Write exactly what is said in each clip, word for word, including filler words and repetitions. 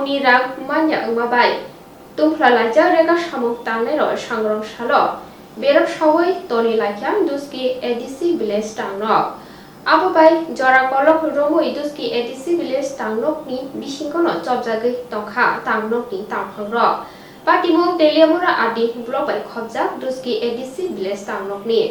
Ni rang manya wngma bai tungphla laijak rega samung tangnairok sangrong salo berap saui toni laikha Duski A D C village tangnok. Abo bai jora kolok romwi Duski A D C village tangnokni bisingono chopjagwi tongkha tangnokni tangphangrok. Patimung Teliamura R D block bai khopjak Duski A D C village tangnokni.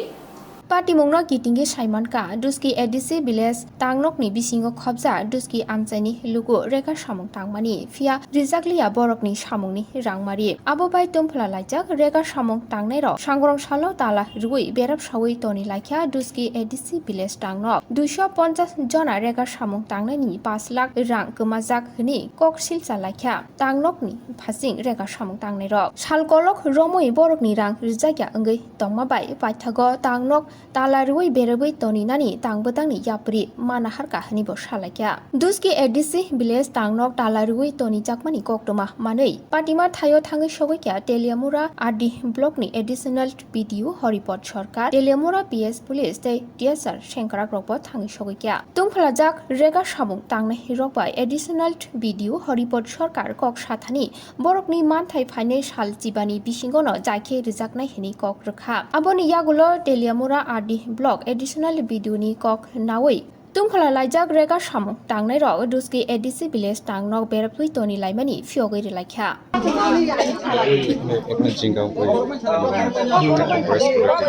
Patimungno kitingwi saimankha, Duski A D C village tangnokni bisingo khopjak Duski amchaini luku rega samung tangmani, phiya rijakliya borokni samungni rangmari. Abo bai tungphla laijak rega samung tangnairok sangrong salo tala rwui berap saui toni laikha Duski A D C village tangnok. Duiso ponchas jona rega samung tangnaini pash lakh rang kwmajak hwnwi kok silcha laikha. Tangnokni phasing rega samung tangnairok. Sal kolok romwi borokni rang rijakya wngwi tongma bai paithago tangnok tala rwui berabwi toninani tangbwtangni yapri mana harkha hwnwi bo salaikha. Duski A D C village tangnok tala rwui tonijakmani koktwma manwi patima thaio thangwi sogwikha Teliamura R D blockni additional B D O Horipod Sarkar, Teliamura P S police tei T S R sengkrak rokbo thangwi sogwikha. Tungphlajak rega samung tangnai rok bai additional B D O Horipod Sarkar kok sathani borokni manthai phainai sal chibani bisingono jaikhe rijaknai hwnwi kok rwkha. Aboni yagulo Teliamura R D block additional B D O ni kok naui tungphla laijak rega samung tangnai rok Duski A D C village tangnok berapwi toni laimani phiyogwi rwlaikha. एक मिनट, एक मिनट, झिंगा को ये,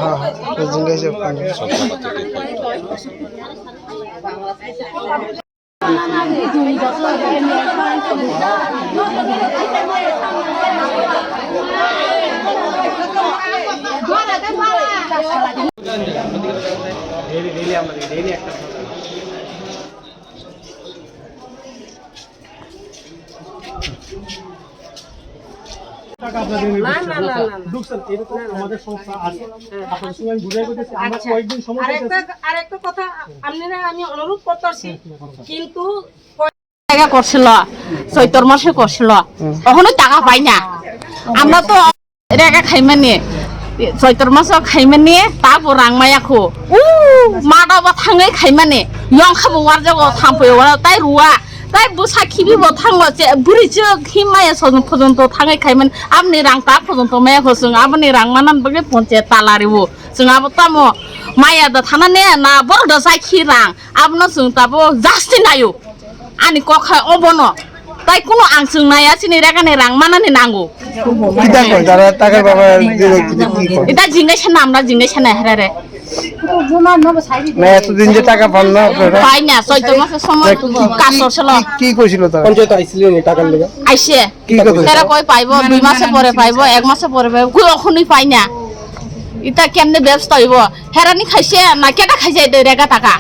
हाँ, हाँ, तो झिंगा से अपन। টাকা আপনাদের না, না, না, না, না। ঢুকছেন, এরকম না, না। আমাদের সংস্থা আছে। হ্যাঁ। আপনাদের সঙ্গে আমি বুঝাই বলতেছি, আমরা আচ্ছা। কয়েকদিন সময় আরেকটা, পেয়েছি। আরেকটা কথা, আপনারা আমি অনুরোধ করতেছি, হ্যাঁ, হ্যাঁ, হ্যাঁ। কিন্তু জায়গা করছিল, চৈতর মাসে করছিল, হুম। তখনও টাকা পাই না। আমরা তো Rega khaimani, Choitor maso khaimani, tabo rang maya kho. U, mada bo thangwi khaimani, yong kha bo warjago thampui wala tai rua, tai bwsa khibi bo thango che, bwrwi che khi maya sojong phojonto thangwi khaimani, aboni rang ta phojonto maya kho chwng, aboni rang manan bagwi ponche tala riwo. Chwng abo tamo maya da thanane na borok da sai khi rang, abono chwng tabo jasti nayo. Ani kok hai obono. Tai kuno ang chwng naiya, chini regani rang manani nango. Kita koi, tara takar baba dile kita ki koi? Ita jingai sana, amra jingai sana herere. Na, এতদিন যে টাকা পান না আপনারা? Pai na, Choitor maso somoy kaso selo. কি, কি কইছিল তারা? পঞ্চায়েত আইছিল নি টাকার লেগে? Aise. কি কথা? Tera koi paibo, dui mase pore paibo, ek mase pore paibo, koi okhonwi pai na. Ita kemne bebsta hoibo? Herani khaise na keta khaise de rega taka?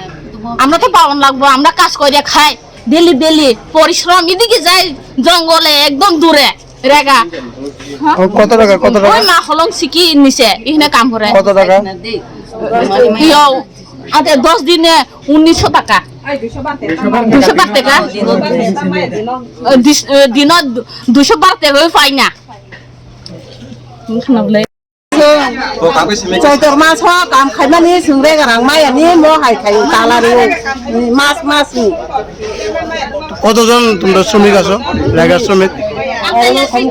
Amra to paon lagbo, amra kaj kore khai. Daily, daily, porishrom, এদিকে যাই জঙ্গলে, একদম দূরে, রেগা। ও, কত টাকা, কত টাকা? ওই মা হলং সিকি নিছে, এখানে কাম করে। কত টাকা? ইয়ো, আতে দশ দিনে উনিশশো টাকা। দুশো বার টাকা? দিস-, দিন দুশো বার টাকা পাই না। Choitor maso kam khaimani chwng rega rang maya ni mo hai khai tala rio mas mas ni. কতজন তোমরা শ্রমিক আছো? লেবার শ্রমিক?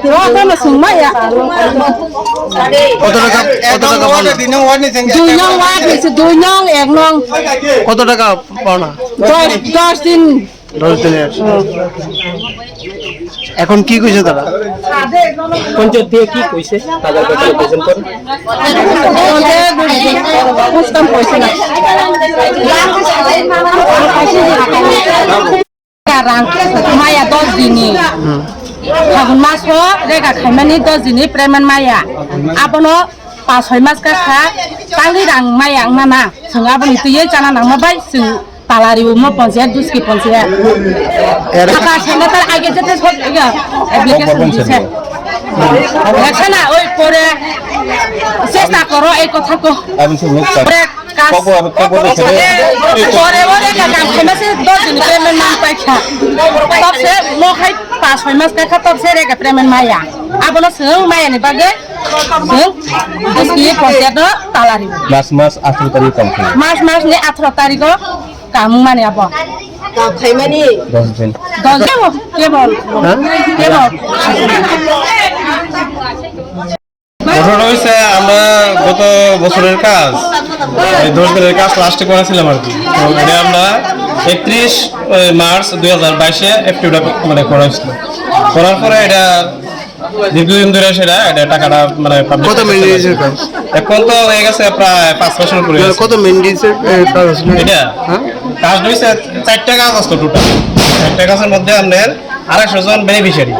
Jotono chwng maya. কত টাকা, কত টাকা পাও? Dui nong ward ni se dui nong ek nong. কত টাকা পাও না? Dos, dos din. দশ দিনের। এখন কি কইছে তারা? পঞ্চায়েত দিয়ে কি কইছে? তাদের ব্যাপারে প্রেজেন্ট করো। পঞ্চায়েত বুঝতাম কইছে না। Rang maya dos dini. Phagun maso rega khaimani dos dini payment maya. Abono pas soi mas ka kha, tangwi rang maya wngmana. Chwng aboni twiwi chana nangma bai chwng tala riwo mo ponchayat, Duski ponchayat. Era- Thaka senator age jete sot ega application dise. Eksa na oi pore chesta koro ei kotha ko. Pore kas- Pore ore ka kam khaima se dos din payment nang paikha. Tab se mo hai pas soi mas ka kha tab se rega payment maya. Abono chwng maya ni bagwi chwng Duski ponchayat no tala riwo. Mas mas atharo tarik kam khaio. Mas mas ni atharo tarik o kam mani abo. Khaimani. Kebol. Kebol. Kebol. ঘটনা হয়েছে, আমরা গত বছরের কাজ, এই দশ দিনের কাজ লাস্টে করেছিলাম আর কি। তো এটা আমরা একত্রিশ মার্চ দুই হাজার বাইশে এফটিউটা মানে করা হয়েছিল। করার পরে এটা দীর্ঘদিন ধরে সেটা, এটা টাকাটা মানে পাবলিক কত কাছে মেইনটেনেন্সের কাজ? এখন তো হয়ে গেছে প্রায় পাঁচ বছর পুরো না, হয়েছে। কত মেইনটেনেন্সের, এ, কাজ আসলে? এটা হ্যাঁ? কাজ হয়েছে, চারটা কাজ আসতো টোটাল। চারটা কাজের মধ্যে আপনার আড়াইশো জন বেনিফিশিয়ারি।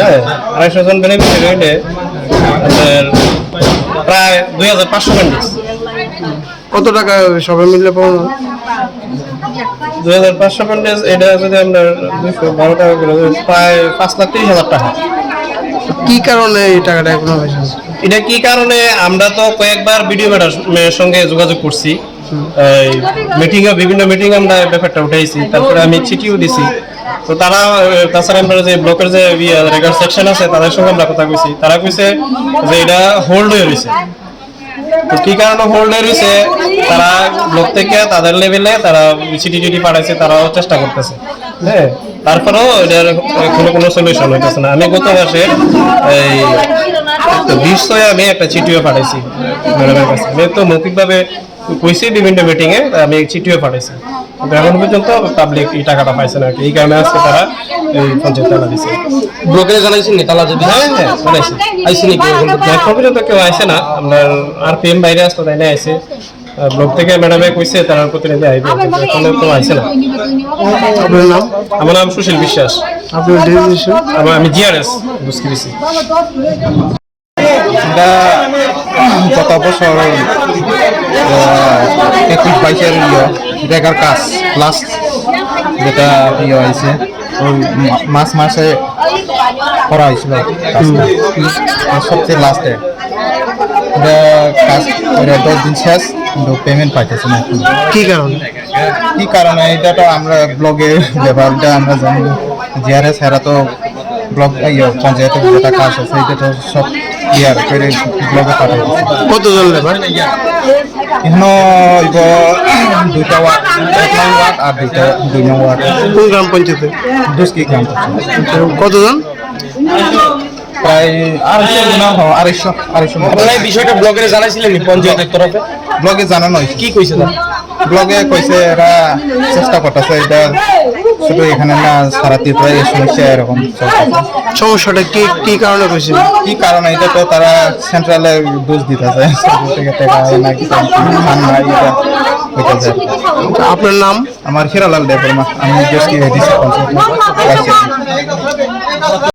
হ্যাঁ, আড়াইশো জন বেনিফিশিয়ারি হইলে আপনার প্রায় দুই হাজার পাঁচশো মেইনটেনেন্স। কত টাকা সবাই মিলে পাওয়া? দুই হাজার পাঁচশো পঞ্চাশ, এটা যদি আমরা দুইশো বারো টাকা করে দেই, প্রায় পাঁচ লাখ তিরিশ হাজার টাকা। কি কারণে এই টাকাটা এখনো হয়েছে? এটা কি কারণে? আমরা তো কয়েকবার বিডিও ম্যাডামের সঙ্গে যোগাযোগ করছি, এই মিটিংয়ে, বিভিন্ন মিটিং আমরা ব্যাপারটা উঠাইছি, তারপরে আমি চিঠিও দিছি। তো তারা, তাছাড়া আমরা যে ব্লকের যে ইয়ে, রেকর্ড সেকশন আছে, তাদের সঙ্গে আমরা কথা কইছি। তারা কইছে যে এটা হোল্ড হয়ে রয়েছে। তো কি কারণে হোল্ড হয়ে রয়েছে, তারা ব্লক থেকে তাদের লেভেলে তারা চিঠি টিঠি পাঠাইছে, তারাও চেষ্টা করতেছে। হ্যাঁ, তারপরেও এটার কোনো, কোনো সলিউশন হইতেছে না। আমি গত মাসে এই বিশ ছয় আমি একটা চিঠিও পাঠাইছি ম্যাডামের কাছে। আমি তো মৌখিকভাবে কইছি বিভিন্ন মিটিংয়ে, আমি চিঠিও পাঠাইছি। কিন্তু এখন পর্যন্ত পাবলিক এই টাকাটা পাইছে না আর কি। এই কারণে আজকে তারা এই পঞ্চায়েত তালা দিছে। ব্লকে জানাইছেন নি তালা যদি? হ্যাঁ, হ্যাঁ, জানাইছি। আইসি নাকি এখন পর্যন্ত? এখন পর্যন্ত কেউ আইছে না। আপনার আরপিএম বাইরে আসতো, তাই না আইছে। আহ, ব্লক থেকে ম্যাডামে কইছে তার প্রতিনিধি আইবে, কিন্তু এখনো কেউ আইছে না। আপনার নাম? আমার নাম সুশীল বিশ্বাস। আপনার ডেজিগনেশন? আমার, আমি জিআরএস দুষ্কৃষি। এটা গত বছর, আহ, একুশ বাইশের ইয়ে, রেগার কাজ লাস্ট যেটা ইয়ে হয়েছে, ওই মা-, মার্চ মাসে করা হয়েছিল কাজটা। আর সবচেয়ে লাস্টে এটা কাজ করে দশ দিন শেষ, কিন্তু পেমেন্ট পাইতেছে না এখন। কি কারণে? কি কারণে? এটা তো আমরা ব্লকে ব্যাপারটা আমরা জানি, জিআরএস এরা তো ব্লক, ইয়ে, পঞ্চায়েতের যেটা কাজ আছে, এটা তো সব ক্লিয়ার করে ব্লকে পাঠাই দিচ্ছে। কতজন লেবার? এখনো হইব দুইটা ওয়ার্ড, এক নং ওয়ার্ড আর দুইটা, দুই নং ওয়ার্ড। কোন গ্রাম পঞ্চায়েতে? দুষ্কি গ্রাম পঞ্চায়েত। কতজন? প্রায় আড়াইশো না, হ, আড়াইশো, আড়াইশো মতো। আপনারা এই বিষয়টা ব্লকে জানাইছিলেন নি পঞ্চায়েতের তরফে? ব্লকে জানানো হয়েছে। কি কইছে তারা? ব্লকে কইছে এরা চেষ্টা করতেছে, এটা শুধু এখানে না, সারা ত্রিপুরায় এই সমস্যা এরকম চলতেছে। সমস্যাটা কি, কি কারণে কইছে? কি কারণে? এটা তো তারা সেন্ট্রালে দোষ দিতেছে, সেন্ট্রাল থেকে টাকা হয় না, কিছু ফান্ড নাই, এটা হইতেছে। আচ্ছা, আপনার নাম? আমার হিরালাল দেববর্মা, আমি ডিসি পঞ্চায়েত।